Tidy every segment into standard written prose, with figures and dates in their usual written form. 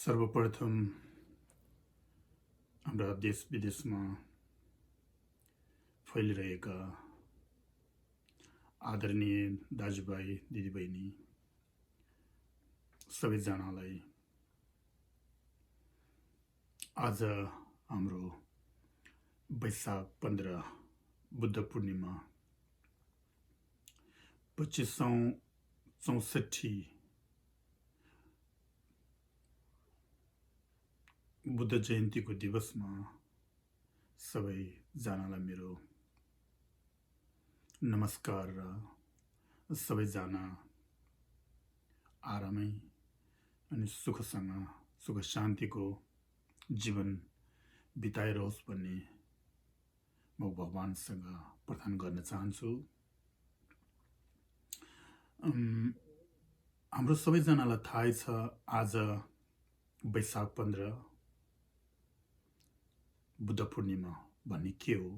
सर्वप्रथम हाम्रा देश विदेशमा फैलिरहेका आदरणीय दाजुभाइ दिदीबहिनी सबैजनालाई आज हाम्रो वैशाख 15 बुद्ध पूर्णिमा 2564 बुद्ध जयन्तीको दिवसमा सबैजनालाई मेरो नमस्कार र सबैजना आरामै अनि सुखसँग सुख शान्तिको जीवन बिताइरहोस् भन्ने म भगवानसँग प्रार्थना गर्न चाहन्छु। हाम्रो सबैजनालाई थाहै छ आज वैशाख 15 बुद्ध पूर्णिमा भन्ने के हो।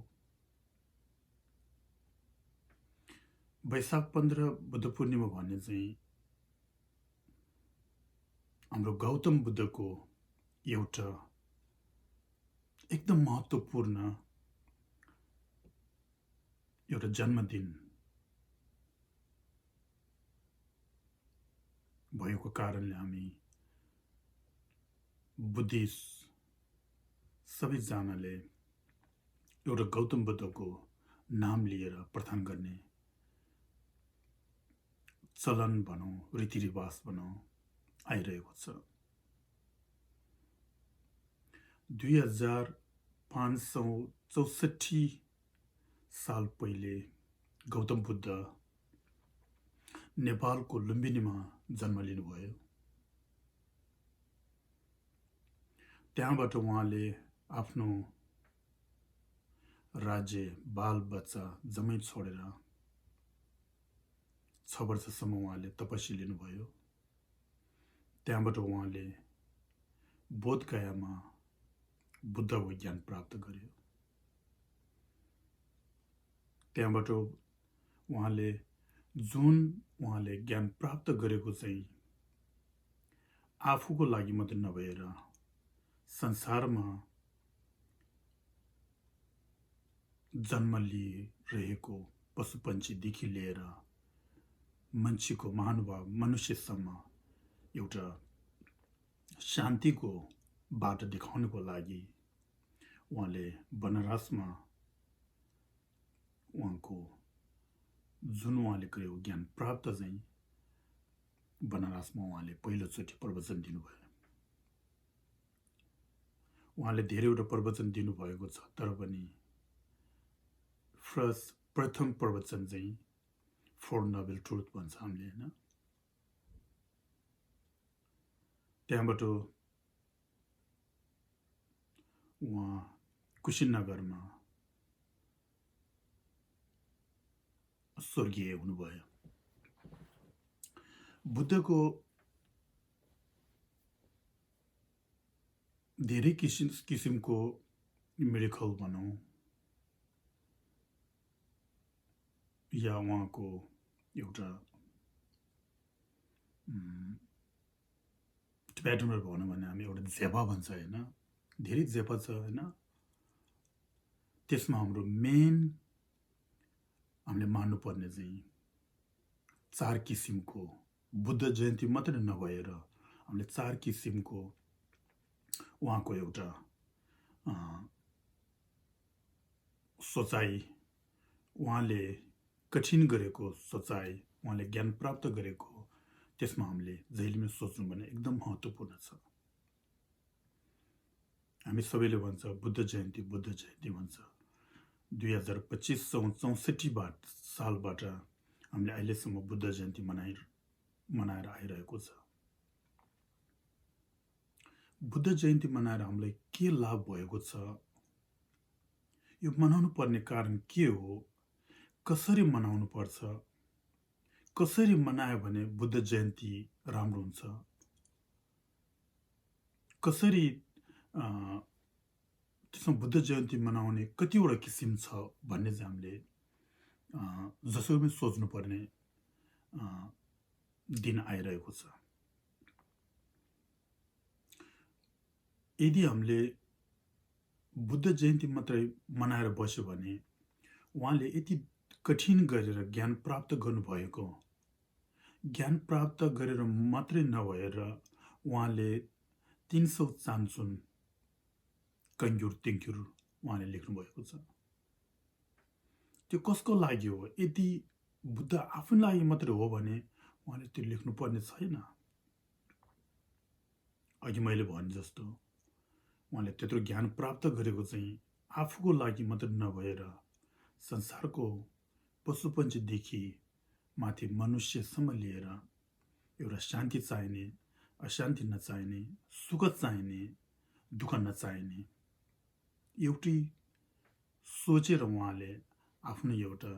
वैशाख 15 बुद्ध पूर्णिमा भन्ने चाहिँ हाम्रो गौतम बुद्धको एउटा एकदम महत्त्वपूर्ण एउटा जन्मदिन भएको कारणले हामी बुद्धिस्ट सबैजनाले एउटा गौतम बुद्धको नाम लिएर प्रार्थना गर्ने चलन भनौँ, रीतिरिवाज भनौँ आइरहेको छ। 2564 साल पहिले गौतम बुद्ध नेपालको लुम्बिनीमा जन्म लिनुभयो। त्यहाँबाट उहाँले आफ्नो राज्य बाल बच्चा जम्मै छोडेर 6 वर्षसम्म उहाँले तपस्या लिनुभयो। त्यहाँबाट उहाँले बोधगयामा बुद्धको ज्ञान प्राप्त गर्यो। त्यहाँबाट उहाँले ज्ञान प्राप्त गरेको चाहिँ आफूको लागि मात्रै नभएर संसारमा जन्म लिइरहेको पशुपन्छीदेखि लिएर मान्छेको महानुभाव मनुष्यसम्म एउटा शान्तिको बाटो देखाउनको लागि उहाँले बनारसमा उहाँले गरेको ज्ञान प्राप्त चाहिँ बनारसमा उहाँले पहिलोचोटि प्रवचन दिनुभयो। उहाँले धेरैवटा प्रवचन दिनुभएको छ, तर पनि प्रथम प्रवचन चाहिँ 4 नोबल ट्रुथ भन्छ हामीले, हैन? त्यहाँबाट उहाँ कुशीनगरमा स्वर्गीय हुनुभयो। बुद्धको धेरै किसिमको मिरेकल भनौँ या उहाँको एउटा टिबेटनमा भनौँ भने हामी एउटा जेपा भन्छ, होइन? धेरै जेपा छ, होइन? त्यसमा हाम्रो मेन हामीले मान्नुपर्ने चाहिँ 4 किसिमको बुद्ध जयन्ती मात्रै नभएर हामीले 4 किसिमको उहाँको एउटा सोचाइ, उहाँले कठिन गरेको सोचाइ, उहाँले ज्ञान प्राप्त गरेको, त्यसमा हामीले जहिले पनि सोच्नु भने एकदम महत्त्वपूर्ण छ। हामी सबैले भन्छ बुद्ध जयन्ती भन्छ। 2025 सालबाट हामीले अहिलेसम्म बुद्ध जयन्ती मनाएर आइरहेको छ। बुद्ध जयन्ती मनाएर हामीलाई के लाभ भएको छ, यो मनाउनु पर्ने कारण के हो, कसरी मनाउनु पर्छ, कसरी मनायो भने बुद्ध जयन्ती राम्रो हुन्छ, कसरी त्यसमा बुद्ध जयन्ती मनाउने कतिवटा किसिम छ भन्ने चाहिँ हामीले जसरी पनि सोच्नुपर्ने दिन आइरहेको छ। यदि हामीले बुद्ध जयन्ती मात्रै मनाएर बस्यो भने उहाँले यति कठिन गरेर ज्ञान प्राप्त गर्नुभएको, ज्ञान प्राप्त गरेर मात्रै नभएर उहाँले 300 चान्चुन कङ्ग्युर तिङ्ग्युर उहाँले लेख्नुभएको छ। त्यो कसको लागि हो? यदि बुद्ध आफ्नो लागि मात्रै हो भने उहाँले त्यो लेख्नुपर्ने छैन। अघि मैले भने जस्तो उहाँले त्यत्रो ज्ञान प्राप्त गरेको चाहिँ आफूको लागि मात्र नभएर संसारको पशुपन्छीदेखि माथि मनुष्यसम्म लिएर एउटा शान्ति चाहिने, अशान्ति नचाहिने, सुख चाहिने, दुःख नचाहिने एउटै सोचेर उहाँले आफ्नो एउटा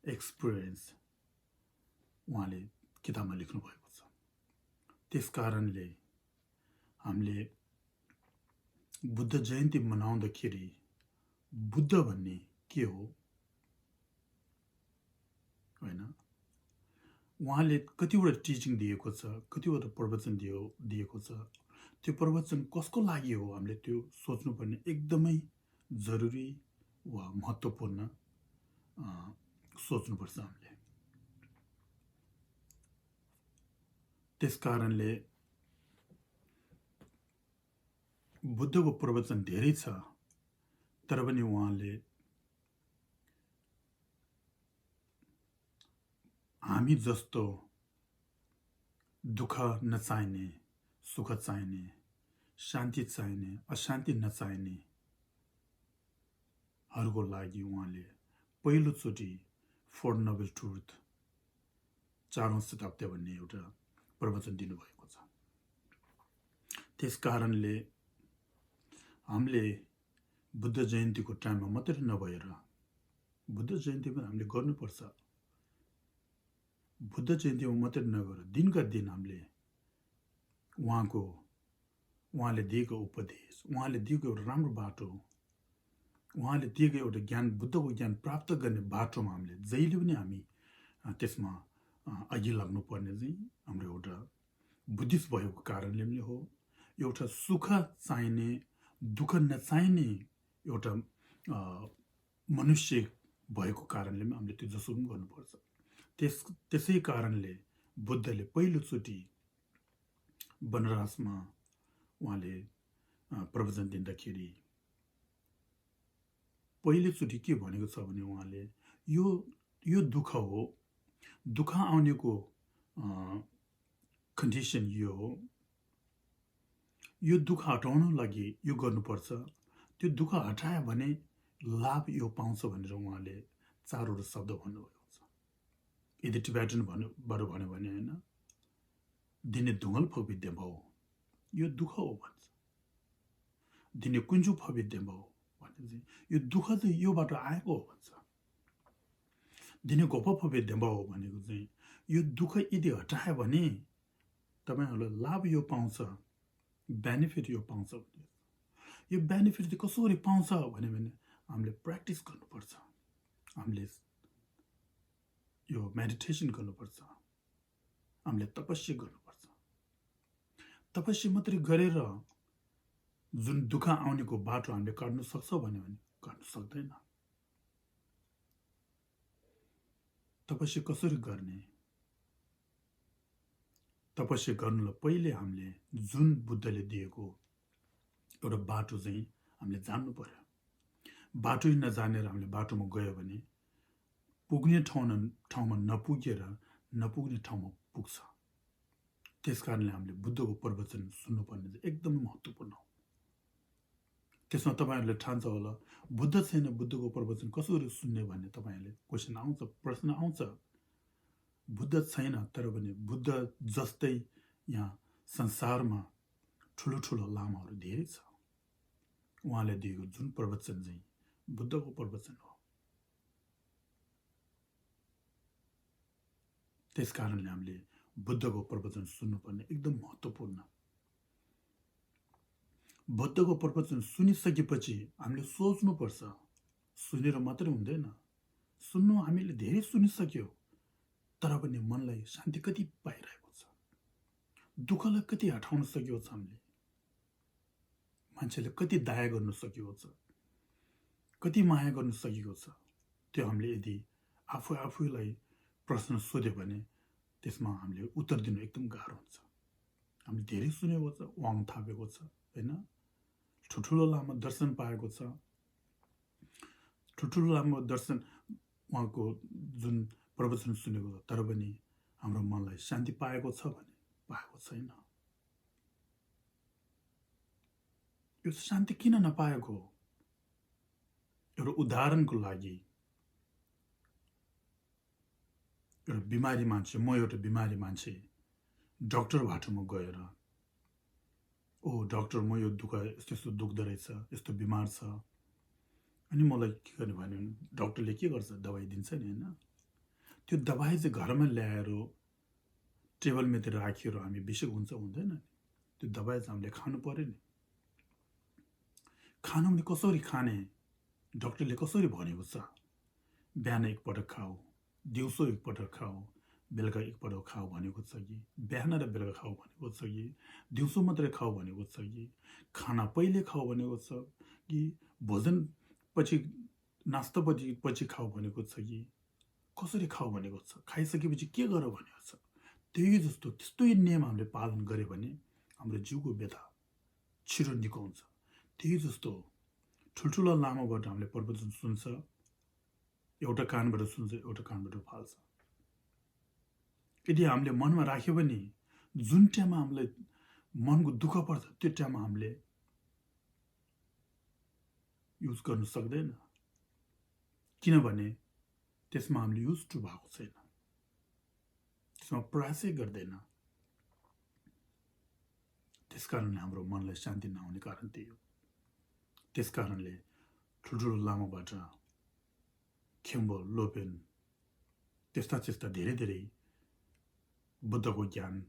एक्सपिरियन्स उहाँले किताबमा लेख्नुभएको छ। त्यस कारणले हामीले बुद्ध जयन्ती मनाउँदाखेरि बुद्ध भन्ने के हो होइन, उहाँले कतिवटा टिचिङ दिएको छ, कतिवटा प्रवचन दिएको छ, त्यो प्रवचन कसको लागि हो हामीले त्यो सोच्नुपर्ने एकदमै जरुरी वा महत्त्वपूर्ण सोच्नुपर्छ हामीले। त्यस कारणले बुद्धको प्रवचन धेरै छ, तर पनि उहाँले हामी जस्तो दुःख नचाहिने, सुख चाहिने, शान्ति चाहिने, अशान्ति नचाहिने हरूको लागि उहाँले पहिलोचोटि फोर नोबल ट्रुथ 4औं शताब्दी भन्ने एउटा प्रवचन दिनुभएको छ। त्यस कारणले हामीले बुद्ध जयन्तीको टाइममा मात्रै नभएर बुद्ध जयन्ती पनि हामीले गर्नुपर्छ। बुद्ध जयन्तीमा मात्रै नगरेर दिनका दिन हामीले उहाँले दिएको उपदेश, उहाँले दिएको एउटा राम्रो बाटो, उहाँले दिएको एउटा ज्ञान, बुद्धको ज्ञान प्राप्त गर्ने बाटोमा हामीले जहिले पनि हामी त्यसमा अघि लाग्नुपर्ने चाहिँ हाम्रो एउटा बुद्धिस्ट भएको कारणले पनि हो। एउटा सुख चाहिने, दुःख नचाहिने एउटा मनुष्य भएको कारणले पनि हामीले त्यो जसो पनि गर्नुपर्छ। त्यसै कारणले बुद्धले पहिलोचोटि बनारसमा उहाँले प्रवचन दिँदाखेरि पहिलोचोटि के भनेको छ भने उहाँले यो दुःख हो, दुःख आउनेको कन्डिसन यो हो, यो दुःख हटाउन लागि यो गर्नुपर्छ, त्यो दुःख हटायो भने लाभ यो पाउँछ भनेर उहाँले 4वटा शब्द भन्नुभएको छ। यदि टिबेटनबाट भन्यो भने होइन, दिने धुङ्गल फविद्य भाउ, यो दुःख हो भन्छ। दिने कुन्जु फविद्य भाउ भने चाहिँ यो दुःख चाहिँ योबाट आएको हो भन्छ। दिने गोप फविद्य भाउ भनेको चाहिँ यो दुःख यदि हटायो भने तपाईँहरूलाई लाभ यो पाउँछ, बेनिफिट यो पाउँछ भने यो बेनिफिट चाहिँ कसरी पाउँछ भन्यो भने हामीले प्र्याक्टिस गर्नुपर्छ, हामीले यो मेडिटेसन गर्नुपर्छ, हामीले तपस्या गर्नुपर्छ। तपस्या मात्रै गरेर जुन दुःख आउनेको बाटो हामीले काट्न सक्छौँ भन्यो भने काट्न सक्दैन। तपस्या कसरी गर्ने? तपस्या गर्नुलाई पहिले हामीले जुन बुद्धले दिएको एउटा बाटो चाहिँ हामीले जान्नु पर्यो। बाटो नजानेर हामीले बाटोमा गयो भने पुग्ने ठाउँमा नपुगेर नपुग्ने ठाउँमा पुग्छ। त्यस कारणले हामीले बुद्धको प्रवचन सुन्नुपर्ने चाहिँ एकदमै महत्त्वपूर्ण हो। त्यसमा तपाईँहरूले ठान्छ होला बुद्ध छैन, बुद्धको प्रवचन कसरी सुन्ने भन्ने तपाईँहरूले क्वेसन आउँछ, प्रश्न आउँछ। बुद्ध छैन, तर पनि बुद्ध जस्तै यहाँ संसारमा ठुलो ठुलो लामाहरू धेरै छ। उहाँले दिएको जुन प्रवचन चाहिँ बुद्धको प्रवचन हो। त्यस कारणले हामीले बुद्धको प्रवचन सुन्नुपर्ने एकदम महत्त्वपूर्ण। बुद्धको प्रवचन सुनिसकेपछि हामीले सोच्नुपर्छ, सुनेर मात्रै हुँदैन। सुन्नु हामीले धेरै सुनिसक्यो, तर पनि मनलाई शान्ति कति पाइरहेको छ, दुःखलाई कति हटाउन सकेको छ हामीले मान्छेले कति दया गर्न सकेको छ, कति माया गर्न सकेको छ, त्यो हामीले यदि आफूलाई प्रश्न सोध्यो भने त्यसमा हामीले उत्तर दिनु एकदम गाह्रो हुन्छ। हामीले धेरै सुनेको छ, वाङ थापेको छ, होइन? ठुल्ठुलो लामा दर्शन पाएको छ, ठुल्ठुलो लामा दर्शन उहाँको जुन प्रवचन सुनेको छ, तर पनि हाम्रो मनलाई शान्ति पाएको छ भने पाएको छैन। यो शान्ति किन नपाएको? एउटा उदाहरणको लागि, एउटा बिमारी मान्छे, म एउटा बिमारी मान्छे डक्टर बाटोमा गएर, ओ डक्टर म यो यस्तो यस्तो दुख्दो रहेछ, यस्तो बिमार छ, अनि मलाई के गर्ने भन्यो भने डक्टरले के गर्छ? दबाई दिन्छ नि, होइन? त्यो दबाई चाहिँ घरमा ल्याएर टेबलमातिर राखेर हामी बिसो हुन्छ हुँदैन नि? त्यो दबाई चाहिँ हामीले खानु पर्यो नि। खानु पनि कसरी खाने? डक्टरले कसरी भनेको छ? बिहान एकपटक खाऊ, दिउँसो एकपटक खाऊ, बेलुका एकपटक खाऊ भनेको छ कि? बिहान र बेलुका खाऊ भनेको छ कि? दिउँसो मात्रै खाऊ भनेको छ कि? खाना पहिले खाऊ भनेको छ कि? भोजन पछि, नास्ता पछि खाऊ भनेको छ कि? कसरी खाऊ भनेको छ? खाइसकेपछि के गर भनेको छ? त्यस्तै नियम हामीले पालन गऱ्यो भने हाम्रो जिउको व्यथा छिटो निको हुन्छ। त्यही जस्तो ठुल्ठुलो लामाबाट हामीले प्रवचन सुन्छ, एउटा कानबाट सुन्छ, एउटा कानबाट फाल्छ। यदि हामीले मनमा राख्यो भने जुन टाइममा हामीलाई मनको दुःख पर्छ त्यो टाइममा हामीले युज गर्न सक्दैन, किनभने त्यसमा हामीले युज टु भएको छैन, त्यसमा प्रयासै गर्दैन। त्यसकारणले हाम्रो मनलाई शान्ति नहुने कारण त्यही हो। त्यसकारणले ठुल्ठुलो लामाबाट खेम्बो, लोपेन, त्यस्ता धेरै बुद्धको ज्ञान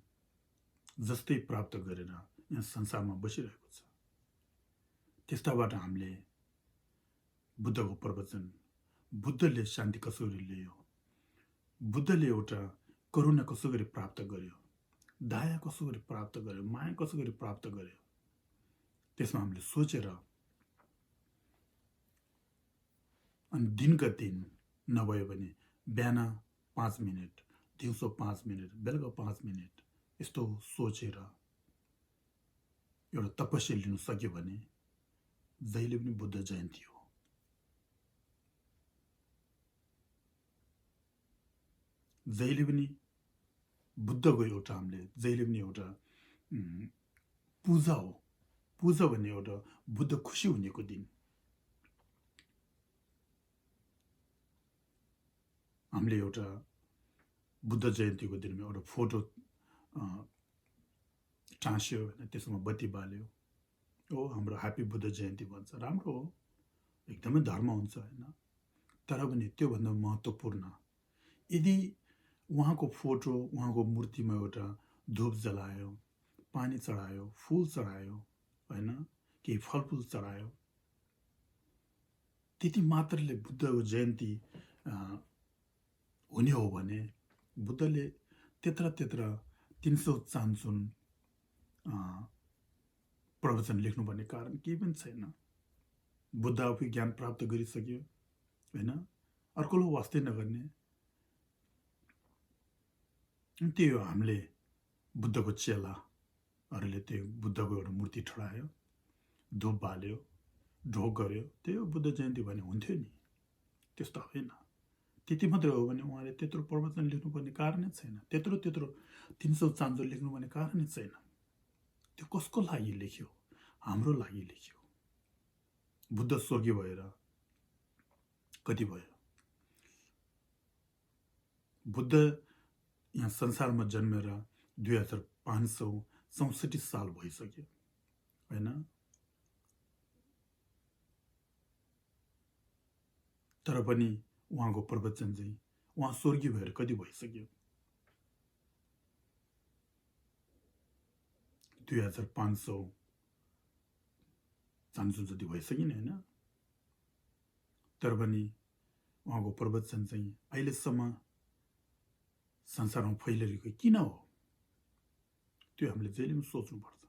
जस्तै प्राप्त गरेर यहाँ संसारमा बसिरहेको छ। त्यस्ताबाट हामीले बुद्धको प्रवचन, बुद्धले शान्ति कसरी ल्यायो, बुद्धले एउटा करुणा कसरी प्राप्त गर्यो, दया कसरी प्राप्त गर्यो, माया कसरी प्राप्त गर्यो, त्यसमा हामीले सोचेर अनि दिनका दिन नभयो भने बिहान 5 मिनट, दिउँसो 5 मिनट, बेलुका 5 मिनट यस्तो सोचेर एउटा तपस्या लिन सक्यो भने जहिले पनि बुद्ध जयन्ती हो। जहिले पनि बुद्धको एउटा हामीले जहिले पनि एउटा पूजा हो। पूजा भन्ने एउटा बुद्ध खुसी हुनेको दिन। हामीले एउटा बुद्ध जयन्तीको दिनमा एउटा फोटो टाँस्यो, त्यसमा बत्ती बाल्यो, हो हाम्रो ह्याप्पी बुद्ध जयन्ती भन्छ, राम्रो हो, एकदमै धर्म हुन्छ, होइन? तर पनि त्योभन्दा महत्त्वपूर्ण यदि उहाँको फोटो, उहाँको मूर्तिमा एउटा धूप जलायो, पानी चढायो, फुल चढायो, होइन, केही फलफुल चढायो, त्यति मात्रले बुद्धको जयन्ती हुने हो भने बुद्धले त्यत्र 300 चान्चुन प्रवचन लेख्नुपर्ने कारण केही पनि छैन। बुद्ध आफै ज्ञान प्राप्त गरिसक्यो, होइन? अर्कोले वास्तै नगर्ने। त्यही हो, हामीले बुद्धको चेलाहरूले त्यो बुद्धको एउटा मूर्ति ठडायो, धूप बाल्यो, ढोक गर्यो, त्यही हो बुद्ध जयन्ती भने हुन्थ्यो नि। त्यस्तो होइन। त्यति मात्रै हो भने उहाँले त्यत्रो प्रवचन लेख्नुपर्ने कारणै छैन, त्यत्रो 300 चान्चुन लेख्नुपर्ने कारणै छैन। त्यो कसको लागि लेख्यो? हाम्रो लागि लेख्यो। बुद्ध स्वर्गीय भएर कति भयो? बुद्ध यहाँ संसारमा जन्मेर 2564 साल भइसक्यो, होइन? तर पनि उहाँको प्रवचन चाहिँ उहाँ स्वर्गीय भएर कति भइसक्यो? 2500 चान्चुन जति भइसक्यो नि, होइन? तर पनि उहाँको प्रवचन चाहिँ अहिलेसम्म संसारमा फैलिरहेको किन हो? त्यो हामीले जहिले पनि सोच्नुपर्छ।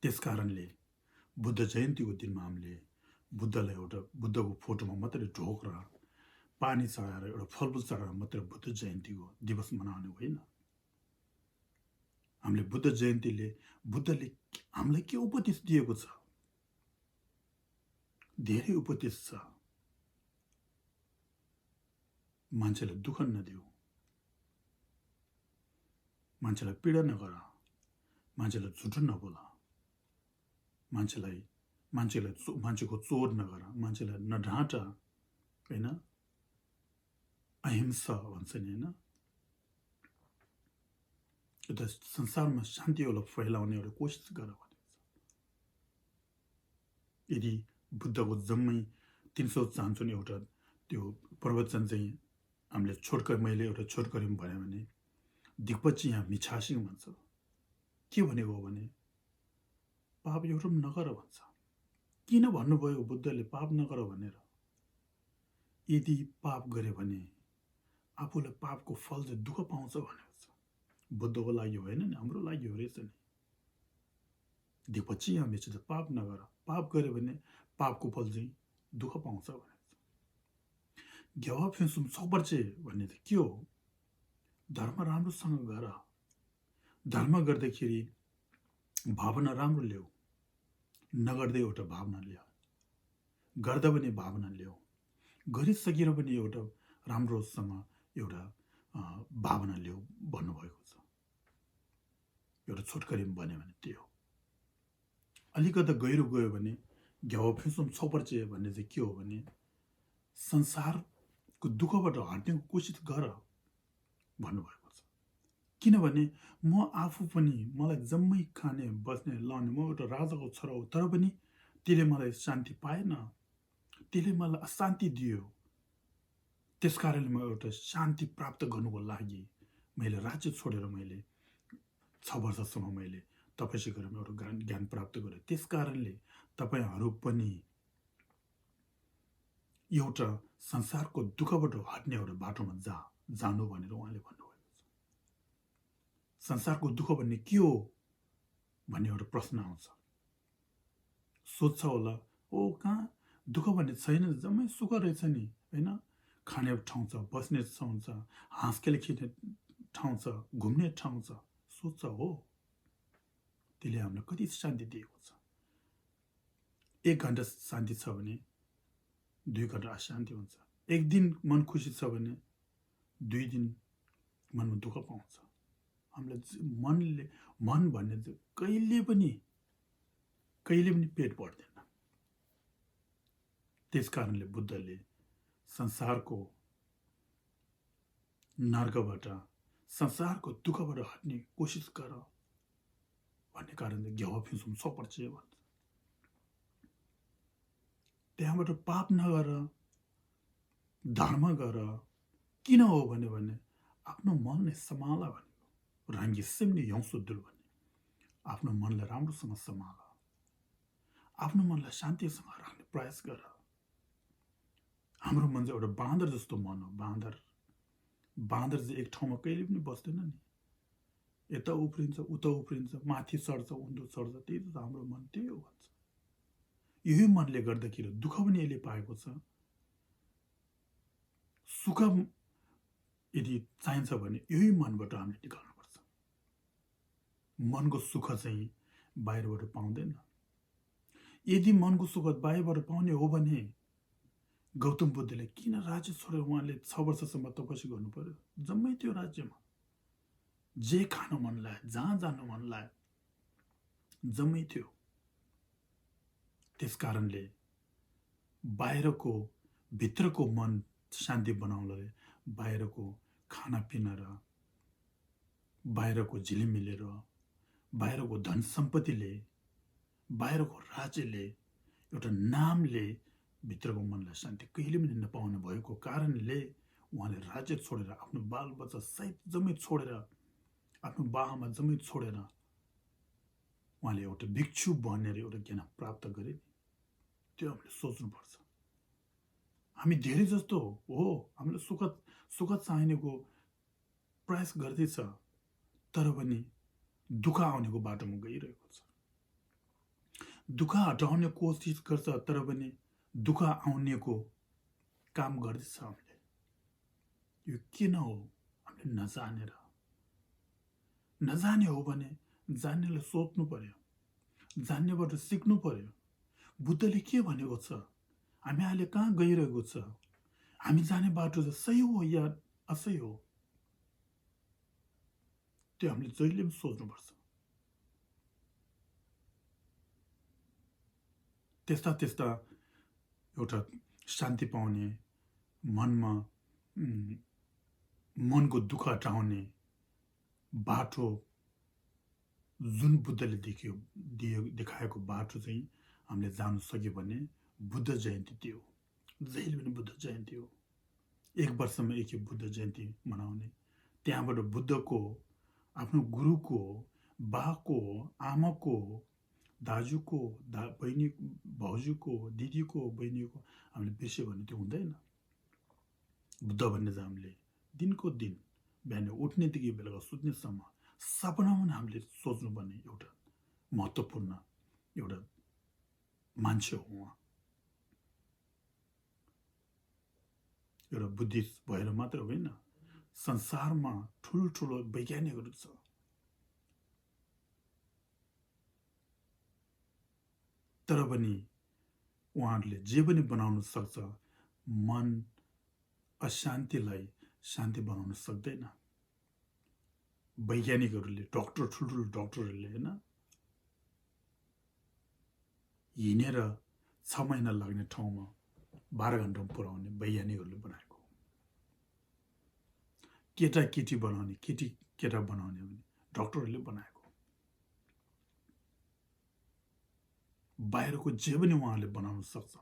त्यसकारणले बुद्ध जयन्तीको दिनमा हामीले बुद्धलाई एउटा बुद्धको फोटोमा मात्रै ढोकेर पानी चढाएर एउटा फलफुल चढाएर मात्रै बुद्ध जयन्तीको दिवस मनाउने होइन। हामीले बुद्ध जयन्तीले बुद्धले हामीलाई के उपदेश दिएको छ? धेरै उपदेश छ। मान्छेलाई दुःख नदेऊ, मान्छेलाई पीडा नगर, मान्छेलाई झुटो नबोला, मान्छेको चोर नगर, मान्छेलाई नढाँट, होइन? अहिंसा भन्छ नि, होइन? एउटा संसारमा शान्तिलाई फैलाउने एउटा कोसिस गर भनेको छ। यदि बुद्धको जम्मै 300 चाहन्छौँ एउटा त्यो प्रवचन चाहिँ हामीले मैले एउटा छोटकरीमा भने भने दिक्पछि यहाँ मिछासिङ भन्छ। के भनेको हो भने पाप एउटा पनि नगर भन्छ। किन भन्नुभयो बुद्धले पाप नगर भनेर? यदि पाप गरे भने आफूलाई पापको फल चाहिँ दुःख पाउँछ भनेको छ। बुद्धको लागि होइन नि, हाम्रो लागि हो रहेछ नि। दिपछि यहाँ मिछ पाप नगर, पाप गरे भने पापको फल चाहिँ दुःख पाउँछ भनेको छ। घेवा फेसुम सपर्चे भन्ने चाहिँ के हो? धर्म राम्रोसँग गर। धर्म गर्दाखेरि भावना राम्रो ल्याऊ, नगर्दै एउटा भावना ल्याऊ, गर्दा पनि भावना ल्याऊ, गरिसकेर पनि एउटा राम्रोसँग एउटा भावना ल्याऊ भन्नुभएको छ। एउटा छोटकरीमा भन्यो भने त्यो हो। अलिकता गहिरो गयो भने घेवा फेसुम सपर्चे भन्ने चाहिँ के हो भने संसारको दुःखबाट हट्ने कोसिस गर भन्नुभएको छ। किनभने म आफू पनि मलाई जम्मै खाने बस्ने लाउने, म एउटा राजाको छोरा हो, तर पनि त्यसले मलाई शान्ति पाएन, त्यसले मलाई अशान्ति दियो। त्यसकारणले म एउटा शान्ति प्राप्त गर्नुको लागि मैले राज्य छोडेर मैले 6 वर्षसम्म मैले तपस्या गरेर एउटा ज्ञान प्राप्त गरेँ। त्यसकारणले तपाईहरू पनि एउटा संसारको दुःखबाट हट्ने एउटा बाटोमा जानु भनेर उहाँले भन्नुभएको छ। संसारको दुःख भन्ने के हो भन्ने एउटा प्रश्न आउँछ। सोध्छ होला, ओ कहाँ दुःख भन्ने छैन, जम्मै सुख रहेछ नि, होइन? खाने ठाउँ छ, बस्ने ठाउँ छ, हाँसखेल खेल्ने ठाउँ छ, घुम्ने ठाउँ छ। सोध्छ हो, त्यसले हामीलाई कति शान्ति दिएको छ। 1 घन्टा शान्ति छ भने 2 घन्टा अशान्ति हुन्छ। 1 दिन मन खुसी छ भने 2 दिन मनमा दुःख पाउँछ। हामीलाई मन भन्ने चाहिँ कहिले पनि पेट भर्दैन। त्यसकारणले बुद्धले संसारको नर्कबाट, संसारको दुःखबाट हट्ने कोसिस गर भन्ने कारणले घेवा फिसुम सपर्चे भन्छ। त्यहाँबाट पाप नगर, धर्म गर। किन हो भने आफ्नो मनलाई सम्हाल भनेको। राङ्गी सिम्ने यौसुद्दुल भन्ने आफ्नो मनलाई राम्रोसँग सम्हाल, आफ्नो मनलाई शान्तिसँग राख्ने प्रयास गर। हाम्रो मन चाहिँ एउटा बाँदर जस्तो मन हो। बाँदर चाहिँ एक ठाउँमा कहिले पनि बस्दैन नि, यता उफ्रिन्छ, उता उफ्रिन्छ, माथि चढ्छ, उँधो चढ्छ। त्यही त हाम्रो मन त्यही हो भन्छ। यही मनले गर्दाखेरि दुःख पनि यसले पाएको छ। सुख यदि चाहिन्छ भने यही मनबाट हामीले निकाल्नुपर्छ। मनको सुख चाहिँ बाहिरबाट पाउँदैन। यदि मनको सुख बाहिरबाट पाउने हो भने गौतम बुद्धले किन राज्य छोडेर उहाँले 6 वर्षसम्म तपस्या गर्नु पर्यो? जम्मै त्यो राज्यमा जे खान मन लाग्यो, जहाँ जानु मन लाग्यो, जम्मै थियो। त्यसकारणले बाहिरको भित्रको मन शान्ति बनाउनले बाहिरको खानापिना र बाहिरको झिलिमिली र बाहिरको धन सम्पत्तिले, बाहिरको राज्यले, एउटा नामले भित्रको मनलाई शान्ति कहिले पनि नपाउने भएको कारणले उहाँले राज्य छोडेर, आफ्नो बालबच्चा सहित जम्मै छोडेर, आफ्नो बाआमा जम्मै छोडेर उहाँले एउटा भिक्षु बनेर एउटा ज्ञान प्राप्त गरे। त्यो हामीले सोच्नुपर्छ। हामी धेरै जस्तो हो, हामीलाई सुख चाहिनेको प्रयास गर्दैछ, तर पनि दुःख आउनेको बाटोमा गइरहेको छ। दुःख हटाउने कोसिस गर्छ तर पनि दुःख आउनेको काम गर्दैछ हामीले। यो किन हो? हामीले नजानेर। नजाने हो भने जान्नेलाई सोध्नु पर्यो, जान्नेबाट सिक्नु पर्यो। बुद्धले के भनेको छ? हामी अहिले कहाँ गइरहेको छ? हामी जाने बाटो चाहिँ सही हो या असही हो? त्यो हामीले जहिले पनि सोच्नुपर्छ। त्यस्ता त्यस्ता एउटा शान्ति पाउने, मनमा मनको दुःख हटाउने बाटो जुन बुद्धले देखाएको बाटो चाहिँ हामीले जान सक्यो भने बुद्ध जयन्ती त्यो हो। जहिले पनि बुद्ध जयन्ती हो। 1 वर्षमा एक बुद्ध जयन्ती मनाउने, त्यहाँबाट बुद्धको, आफ्नो गुरुको, बाको, आमाको, दाजुको, बहिनी, भाउजूको, दिदीको, बहिनीको हामीले बिर्स्यो भने त्यो हुँदैन। बुद्ध भन्ने चाहिँ हामीले दिनको दिन बिहान उठ्नेदेखि बेलुका सुत्नेसम्म सपनामा पनि हामीले सोच्नुपर्ने एउटा महत्त्वपूर्ण एउटा मान्छे हो उहाँ। एउटा बुद्धिस्ट भएर मात्र होइन, संसारमा ठुल्ठुलो वैज्ञानिकहरू छ। तर पनि उहाँहरूले जे पनि बनाउन सक्छ, मन अशान्तिलाई शान्ति बनाउन सक्दैन। वैज्ञानिकहरूले, ठुल्ठुलो डक्टरहरूले होइन, हिँडेर 6 महिना लाग्ने ठाउँमा 12 घन्टामा पुर्याउने वैज्ञानिकहरूले बनाएको। केटा बनाउने, केटा बनाउने भने डक्टरहरूले बनाएको। बाहिरको जे पनि उहाँहरूले बनाउन सक्छ,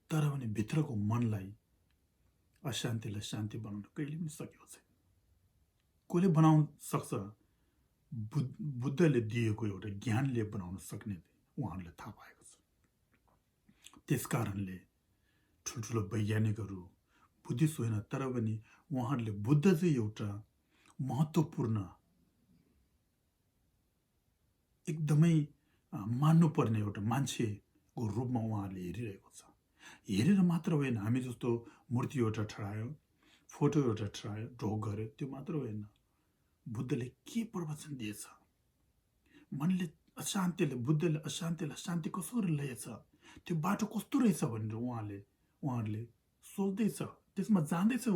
तर पनि भित्रको मनलाई, अशान्तिलाई शान्ति बनाउन कहिले पनि सकेको छैन। कसले बनाउन सक्छ? बुद्धले दिएको एउटा ज्ञानले बनाउन सक्ने उहाँहरूले थाहा पाएको छ। त्यस कारणले ठुल्ठुलो वैज्ञानिकहरू बुद्धिस्ट होइन, तर पनि उहाँहरूले बुद्ध चाहिँ एउटा महत्त्वपूर्ण, एकदमै मान्नुपर्ने एउटा मान्छेको रूपमा उहाँहरूले हेरिरहेको छ। हेरेर मात्र होइन, हामी जस्तो मूर्ति एउटा ठडायो, फोटो एउटा ठडायो, ढोक गर्यो, त्यो मात्र होइन। बुद्धले के प्रवचन दिएछ? मनले अशान्तिले, बुद्धले अशान्तिलाई शान्ति कसरी ल्याएछ, त्यो बाटो कस्तो रहेछ भनेर उहाँहरूले सोच्दैछ, त्यसमा जाँदैछ।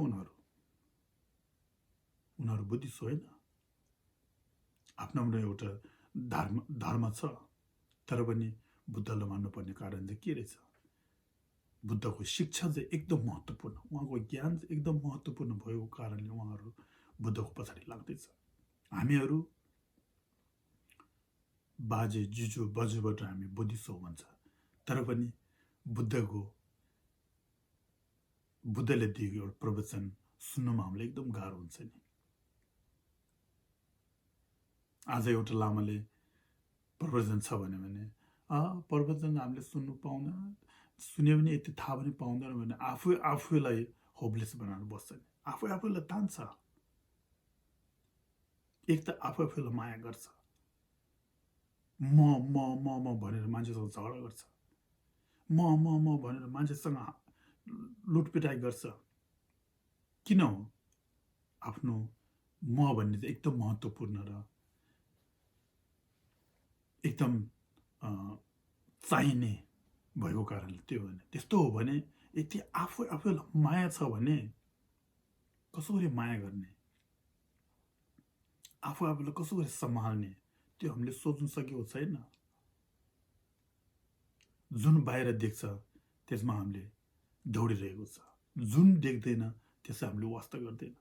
उनीहरू बुद्धिस्ट होइन, आफ्नो एउटा धर्म छ, तर पनि बुद्धलाई मान्नुपर्ने कारण चाहिँ के रहेछ? बुद्धको शिक्षा चाहिँ एकदम महत्त्वपूर्ण, उहाँको ज्ञान चाहिँ एकदम महत्त्वपूर्ण भएको कारणले उहाँहरू बुद्धको पछाडि लाग्दैछ। हामीहरू बाजे जुजु बजुबाट हामी बुद्धिस्ट हो भन्छ, तर पनि बुद्धले दिएको एउटा प्रवचन सुन्नुमा हामीलाई एकदम गाह्रो हुन्छ नि। आज एउटा लामाले प्रवचन छ भने प्रवचन हामीले सुन्नु पाउँदैन, सुन्यो भने यति थाहा पनि पाउँदैन भने आफूलाई होपलेस बनाएर बस्छ नि। आफूलाई तान्छ। एक त आफूलाई माया गर्छ, म भनेर मान्छेसँग झगडा गर्छ, म भनेर मान्छेसँग लुटपिटाइ गर्छ। किन हो? आफ्नो म भन्ने चाहिँ एकदम महत्त्वपूर्ण र एकदम चाहिने भएको कारणले त्यो होइन। त्यस्तो हो भने यति आफूलाई माया छ भने कसरी माया गर्ने, आफूलाई कसरी सम्हाल्ने, त्यो हामीले सोच्नु सकेको छैन। जुन बाहिर देख्छ त्यसमा हामीले दौडिरहेको छ, जुन देख्दैन त्यसै हामीले वास्ता गर्दैन।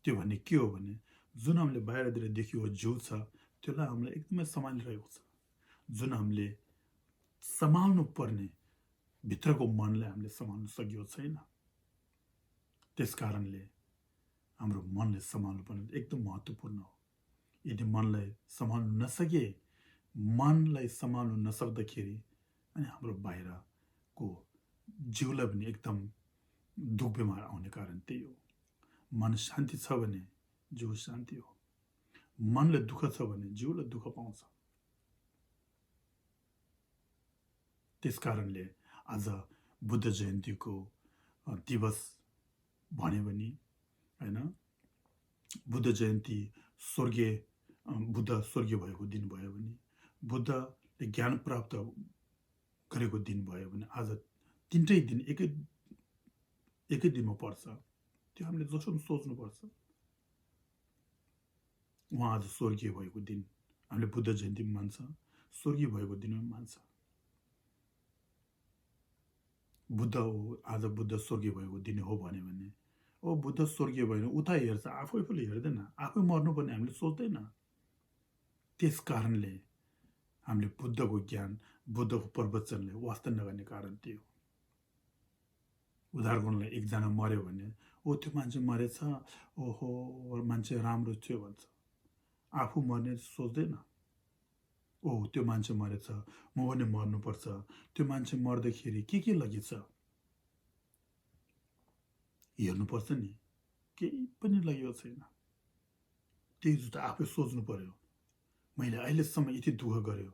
त्यो भन्ने के हो भने जुन हामीले बाहिरतिर देखिएको जिउ छ त्यसलाई हामीले एकदमै सम्हालिरहेको छ। जुन हामीले सम्हाल्नु पर्ने भित्रको मनलाई हामीले सम्हाल्नु सकेको छैन। त्यस कारणले हाम्रो मनलाई सम्हाल्नु पर्ने एकदम महत्त्वपूर्ण हो। यदि मनलाई सम्हाल्नु नसके, मनलाई सम्हाल्नु नसक्दाखेरि अनि हाम्रो बाहिरको जिउलाई पनि एकदम दुख बिमार आउने कारण त्यही हो। मन शान्ति छ भने जिउ शान्ति हो, मनले दुःख छ भने जिउलाई दुःख पाउँछ। त्यसकारणले आज बुद्ध जयन्तीको दिवस भन्यो भने हैन, बुद्ध जयन्ती स्वर्गीय बुद्ध स्वर्गीय भएको दिन भयो भने, बुद्धले ज्ञान प्राप्त गरेको दिन भयो भने आज तीनटै दिन एकै दिनमा पर्छ। त्यो हामीले जसो सोच्नुपर्छ। उहाँ आज स्वर्गीय भएको दिन हामीले बुद्ध जयन्ती मान्छ, स्वर्गीय भएको दिनमा मान्छ। बुद्ध हो, आज बुद्ध स्वर्गीय भएको दिन हो भन्यो भने ओ बुद्ध स्वर्गीय भयो उता हेर्छ, आफैले हेर्दैन, आफै मर्नुपर्ने हामीले सोच्दैन। त्यस कारणले हामीले बुद्धको ज्ञान, बुद्धको प्रवचनले वास्ता नगर्ने कारण त्यो। उदाहरणलाई एकजना मर्यो भने ओ त्यो मान्छे मरेछ, ओहो मान्छे राम्रो थियो भन्छ, आफू मर्ने सोच्दैन। ओ त्यो मान्छे मरेछ, म पनि मर्नुपर्छ, त्यो मान्छे मर्दाखेरि के लगेछ हेर्नुपर्छ नि, केही पनि लगेको छैन। त्यही जस्तो आफै सोच्नु पर्यो, मैले अहिलेसम्म यति दुःख गर्यो,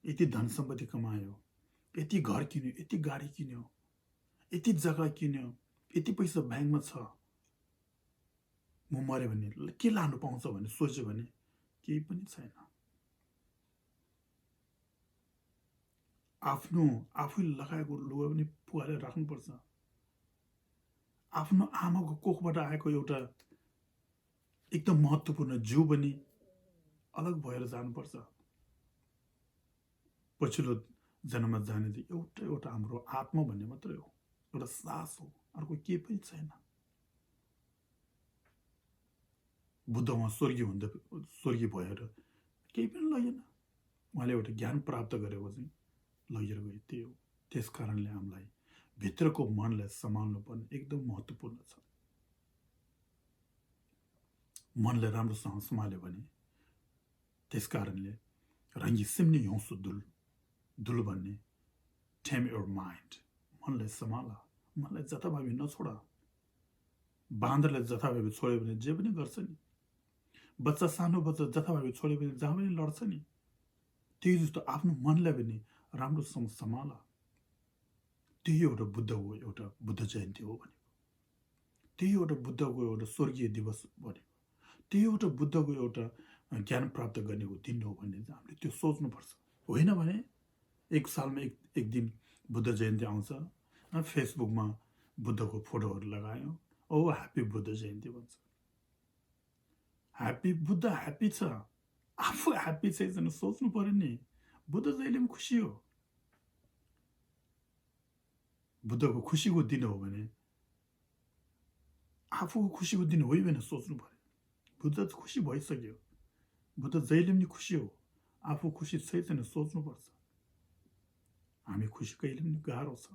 यति धन सम्पत्ति कमायो, यति घर किन्यो, यति गाडी किन्यो, यति जग्गा किन्यो, यति पैसा ब्याङ्कमा छ, म मर्यो भने के लानु पाउँछ भने सोच्यो भने केही पनि छैन। आफूले लगाएको लुगा पनि पुगाएर राख्नुपर्छ। आफ्नो आमाको कोखबाट आएको एउटा एकदम महत्त्वपूर्ण जीव पनि अलग भएर जानुपर्छ। पछिल्लो जन्ममा जाने चाहिँ एउटा हाम्रो आत्मा भन्ने मात्रै हो, एउटा सास हो, अर्को केही पनि छैन। बुद्ध उहाँ स्वर्गीय भएर केही पनि लगेन, उहाँले एउटा ज्ञान प्राप्त गरेको चाहिँ लगेर गयो, त्यही हो। त्यस कारणले हामीलाई भित्रको मनलाई सम्हाल्नुपर्ने एकदम महत्त्वपूर्ण छ। मनलाई राम्रोसँग सम्हाल्यो भने, त्यस कारणले रङ्गी सिम्नी हौसु दुल भन्ने टेम योर माइन्ड, मनलाई सम्हाल, मनलाई जताभावी नछोड। बाँदरलाई जताभावी छोड्यो भने जे पनि गर्छ नि, सानो बच्चा जताभावी छोड्यो भने जहाँ पनि लड्छ नि। त्यही जस्तो आफ्नो मनलाई पनि राम्रोसँग सम्हाल। त्यही एउटा बुद्धको एउटा बुद्ध जयन्ती हो भनेको, त्यही एउटा बुद्धको एउटा स्वर्गीय दिवस भनेको, त्यही एउटा बुद्धको एउटा ज्ञान प्राप्त गर्नेको दिन हो भन्ने चाहिँ हामीले त्यो सोच्नुपर्छ। होइन भने एक सालमा एक दिन बुद्ध जयन्ती आउँछ, फेसबुकमा बुद्धको फोटोहरू लगायो, ओ ह्याप्पी बुद्ध जयन्ती भन्छ। ह्याप्पी बुद्ध ह्याप्पी छ, आफू ह्याप्पी छैन, सोच्नु पर्यो नि। बुद्ध जहिले पनि खुसी हो। बुद्धको खुसीको दिन हो भने आफूको खुसीको दिन हो भने सोच्नु पर्यो। बुद्ध खुसी भइसक्यो, बुद्ध जहिले पनि खुसी हो, आफू खुसी छैन, सोच्नुपर्छ। हामी खुसी कहिले पनि गाह्रो छ,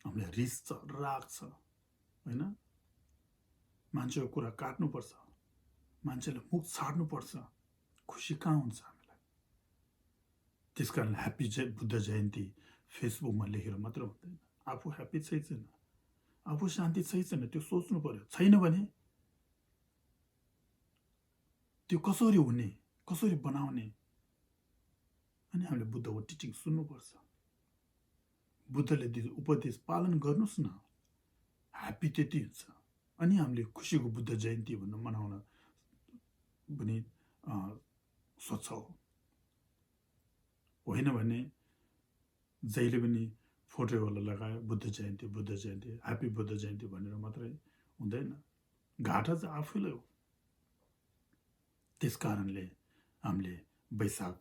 हामीलाई रिस छ, राग छ, होइन? मान्छेको कुरा काट्नुपर्छ, मान्छेले मुख छाड्नुपर्छ, खुसी कहाँ हुन्छ हामीलाई? त्यस कारण ह्याप्पी बुद्ध जयन्ती फेसबुकमा लेखेर मात्र हुँदैन। आफू ह्याप्पी छैन, आफू शान्ति छैन, त्यो सोच्नु पर्यो। छैन भने त्यो कसरी हुने, कसरी बनाउने? अनि हामीले बुद्धको टिचिङ सुन्नुपर्छ। बुद्धले दिएको उपदेश पालन गर्नुहोस् न, ह्याप्पी त्यति हुन्छ। अनि हामीले खुसीको बुद्ध जयन्ती भनेर मनाउन पनि सोच्छौँ। होइन भने जहिले पनि फोटोवाला लगायो बुद्ध जयन्ती, ह्याप्पी बुद्ध जयन्ती भनेर मात्रै हुँदैन। घाटा चाहिँ आफूलाई हो। त्यस कारणले हामीले वैशाख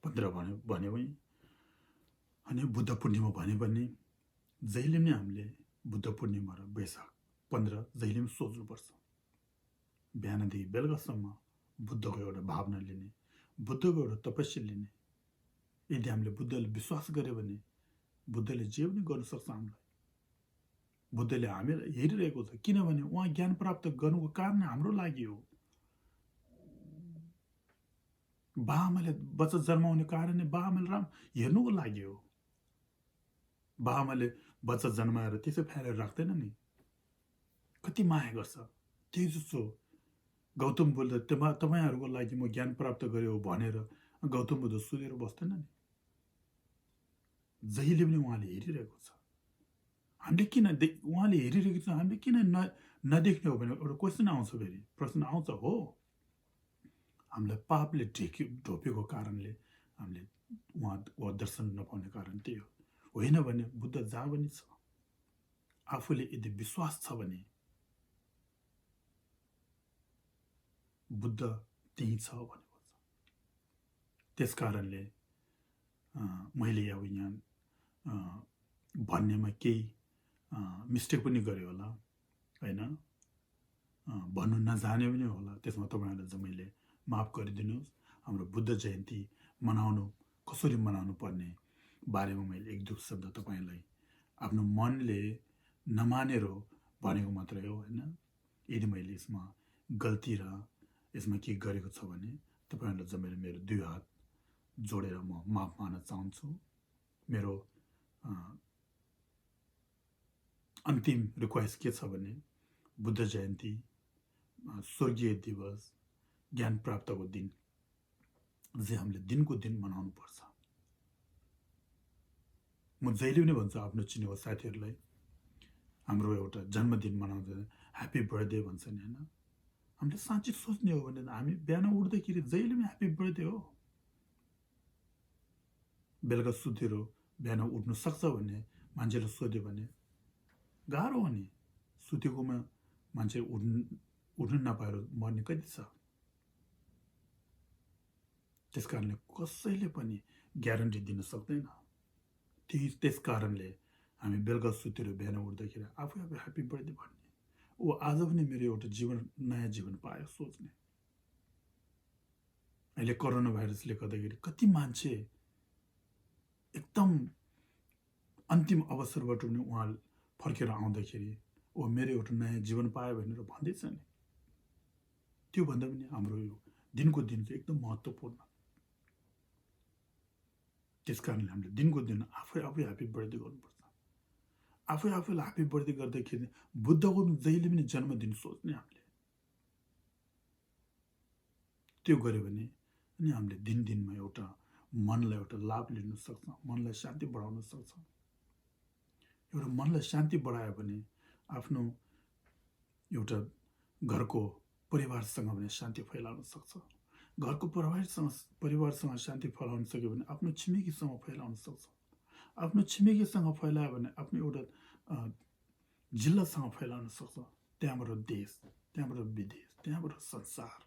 15 भन्यो भने, अनि बुद्ध पूर्णिमा भन्यो भने जहिले पनि हामीले बुद्ध पूर्णिमा र वैशाख 15 जहिले पनि सोच्नुपर्छ। बिहानदेखि बेलुकासम्म बुद्धको एउटा भावना लिने, बुद्धको एउटा तपस्या लिने। यदि हामीले बुद्धले विश्वास गर्यो भने बुद्धले जे पनि गर्न सक्छ हामीलाई। बुद्धले हामीलाई हेरिरहेको छ, किनभने उहाँ ज्ञान प्राप्त गर्नुको कारण हाम्रो लागि हो। बाआमाले बच्चा जन्माउने कारण बाआमाले हेर्नुको लागि हो। बाआमाले बच्चा जन्माएर त्यसै फ्यालेर राख्दैन नि, कति माया गर्छ। त्यही जस्तो गौतम बुद्ध तपाईँहरूको लागि म ज्ञान प्राप्त गर्यो भनेर गौतम बुद्ध सुतेर बस्दैन नि, जहिले पनि उहाँले हेरिरहेको छ। हामीले किन उहाँले हेरिरहेको छ, हामीले किन नदेख्ने हो भने एउटा क्वेसन आउँछ, फेरि प्रश्न आउँछ, हो हामीलाई पापले ढोपेको कारणले हामीले उहाँ दर्शन नपाउने कारण त्यही हो। होइन भने बुद्ध जहाँ पनि छ, आफूले यदि विश्वास छ भने बुद्ध त्यही छ भनेको छ। त्यस कारणले मैले अब यहाँ भन्नेमा केही मिस्टेक पनि गरेँ होला, होइन, भन्नु नजाने पनि होला, त्यसमा तपाईँहरूलाई चाहिँ मैले माफ गरिदिनुहोस्। हाम्रो बुद्ध जयन्ती मनाउनु कसरी मनाउनु पर्ने बारेमा मैले एक दुई शब्द तपाईँलाई आफ्नो मनले नमानेर भनेको मात्रै हो, होइन। यदि मैले यसमा गल्ती र यसमा के गरेको छ भने तपाईँहरूलाई चाहिँ मैले मेरो दुई हात जोडेर म माफ माग्न चाहन्छु। मेरो अन्तिम रिक्वेस्ट के छ भने बुद्ध जयन्ती, स्वर्गीय दिवस, ज्ञान प्राप्तको दिन चाहिँ हामीले दिनको दिन मनाउनु पर्छ। म जहिले पनि भन्छु आफ्नो चिनेको साथीहरूलाई, हाम्रो एउटा जन्मदिन मनाउँछ, ह्याप्पी बर्थडे भन्छ नि, होइन। हामीले साँच्चै सोच्ने हो भने हामी बिहान उठ्दाखेरि जहिले पनि ह्याप्पी बर्थडे हो। बेलुका सुतेर बिहान उठ्नु सक्छ भने मान्छेले सोध्यो भने गाह्रो हो नि। सुतेकोमा मान्छे उठ्नु नपाएर मर्ने कति छ। त्यस कारणले कसैले पनि ग्यारेन्टी दिन सक्दैन। त्यस कारणले हामी बेलुका सुतेर बिहान उठ्दाखेरि आफै आफै ह्याप्पी बर्थडे भन्ने, ओ आज पनि मेरो एउटा जीवन, नयाँ जीवन पायो सोच्ने। अहिले कोरोना भाइरसले गर्दाखेरि कति मान्छे एकदम अन्तिम अवसरबाट पनि उहाँ फर्केर आउँदाखेरि ओ मेरो एउटा नयाँ जीवन पायो भनेर भन्दैछ नि। त्यो भन्दा पनि हाम्रो यो दिनको दिन चाहिँ एकदम महत्त्वपूर्ण। त्यस कारणले हामीले दिनको दिन आफै आफै ह्याप्पी बर्थडे गर्नुपर्छ। आफै आफैलाई ह्याप्पी बर्थडे गर्दाखेरि बुद्धको जहिले पनि जन्मदिन सोच्ने हामीले। त्यो गऱ्यो भने अनि हामीले दिनमा एउटा मनलाई एउटा लाभ लिन सक्छौँ, मनलाई शान्ति बढाउन सक्छौँ। एउटा मनलाई शान्ति बढायो भने आफ्नो एउटा घरको परिवारसँग पनि शान्ति फैलाउन सक्छ। घरको परिवारसँग शान्ति फैलाउन सक्यो भने आफ्नो छिमेकीसँग फैलाउन सक्छ। आफ्नो छिमेकीसँग फैलायो भने आफ्नो एउटा जिल्लासँग फैलाउन सक्छ। त्यहाँबाट देश, त्यहाँबाट विदेश, त्यहाँबाट संसार।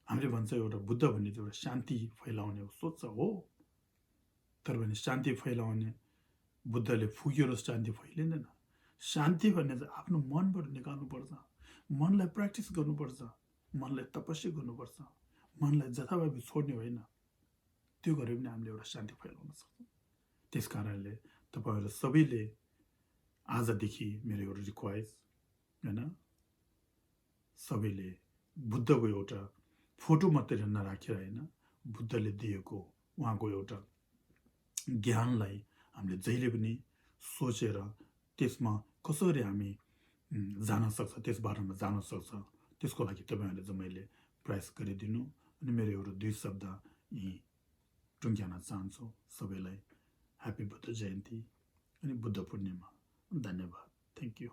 हामीले भन्छ एउटा बुद्ध भन्ने चाहिँ एउटा शान्ति फैलाउने हो, सोच्छ हो। तर भने शान्ति फैलाउने बुद्धले फुक्यो र शान्ति फैलिँदैन। शान्ति भन्ने चाहिँ आफ्नो मनबाट निकाल्नुपर्छ। मनलाई प्र्याक्टिस गर्नुपर्छ, मनलाई तपस्या गर्नुपर्छ, मनलाई जथाभावी छोड्ने होइन। त्यो गरे पनि हामीले एउटा शान्ति फैलाउन सक्छौँ। त्यस कारणले तपाईँहरू सबैले आजदेखि मेरो एउटा रिक्वेस्ट, होइन, सबैले बुद्धको एउटा फोटो मात्रै नराखेर, होइन, बुद्धले दिएको उहाँको एउटा ज्ञानलाई हामीले जहिले पनि सोचेर त्यसमा कसरी हामी जान सक्छ, त्यस बारेमा जान सक्छ, त्यसको लागि तपाईँहरूले चाहिँ मैले प्रयास गरिदिनु। अनि मेरो एउटा दुई शब्द यी टुङ्ग्याउन चाहन्छु। सबैलाई ह्याप्पी बुद्ध जयन्ती अनि बुद्ध पूर्णिमा। धन्यवाद। Thank you.